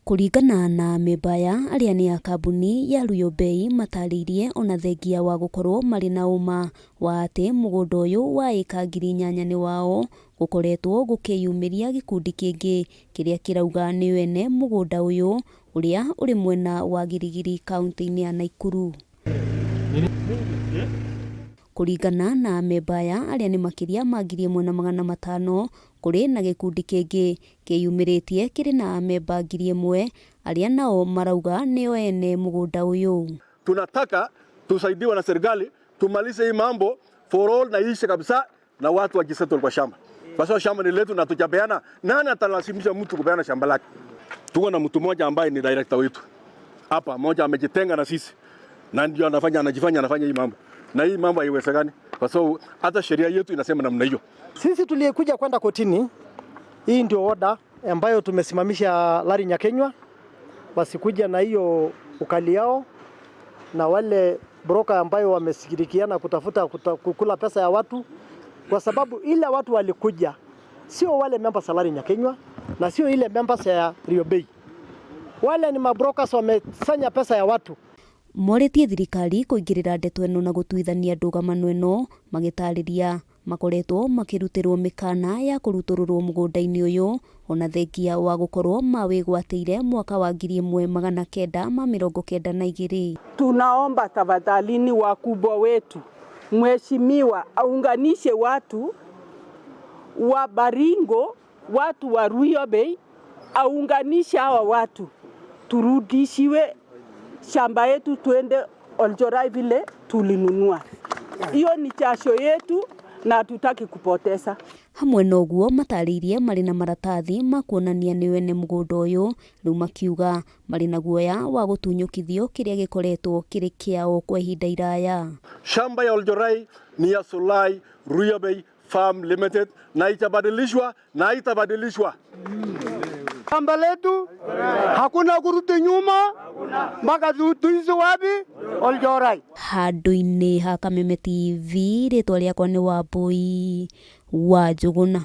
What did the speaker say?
Kũringana na amemba aya arĩa nĩ a kambuni ya Luo Bay matarĩirie ona thengia wa gũkorwo marĩ na ũma wa atĩ mũgũnda ũyũ wa ĩka 8000 nĩ wao, gũkoretwo gũkĩyumĩria gĩkundi kĩngĩ kĩrĩa kĩrauga nĩo ene mũgũnda ũyũ ũrĩa ũrĩ mwena wa Giligili kauntĩ-inĩ ya Naikuru. Kũringana na amemba aya arĩa nĩ makĩria ma 1500, kũrĩ na gĩkundi kĩngĩ kĩyumĩrĩtie kĩrĩ na amemba 1000 arĩa nao marauga nĩo ene mũgũnda ũyũ. Tunataka tusaidiwe na serikali tumalize hii mambo for all na iishe kabisa na watu wajisettle kwa shamba. Kwa sababu shamba ni letu na tujapeana, nani atalazimisha mtu kupeana shamba lake? Tuko na mtu mmoja ambaye ni director wetu hapa, mmoja amejitenga na sisi na ndio anafanya anajifanya anafanya hii mambo, na hii mambo haiwezekani kwa sababu hata sheria yetu inasema namna hiyo. Sisi tuliyekuja kwenda kotini, hii ndio oda ambayo tumesimamisha Larry Nyakenywa wasikuja na hiyo ukali yao na wale broker ambayo wameshirikiana kutafuta kukula pesa ya watu, kwa sababu ile watu walikuja sio wale members ya Larry Nyakenywa na sio ile members ya Rio Bay. Wale ni mabrokers wamesanya pesa ya watu. Morĩtie thirikari kũingĩrĩra ndeto ĩno na gũtuithania ndũgamano ĩno, magĩtarĩria makoretwo makĩrutĩrwo mĩkana ya kũrutũrũrwo mũgũnda-inĩ ũyũ ona thengia wa gũkorwo mawĩgwatĩire mwaka wa 1992. Tunaomba tafadhalini wakubwa wetu, mheshimiwa aunganishe watu wa Baringo, watu wa Ruio Bay, aunganishe hawa watu turudishiwe shamba yetu, tuende Oljorai vile tulinunua. Hiyo ni jasho yetu na hatutaki kupoteza. Hamwe na ũguo matarĩirie marĩ na maratathi ma kuonania nĩo ene mũgũnda ũyũ, rĩu makiuga marĩ na guoya wa gũtunyũkithio kĩrĩa gĩkoretwo kĩrĩ kĩao kwa ihinda iraya. Shamba ya Oljorai ni ya Solai Ruio Bay Farm Limited na itabadilishwa na itabadilishwa. Shamba letu hakuna kurudi nyuma mpaka tuishi wapi? Oljorai. Handũ-inĩ ha Kameme TV, rĩtwa rĩakwa nĩ Wambui wa Njũgũna.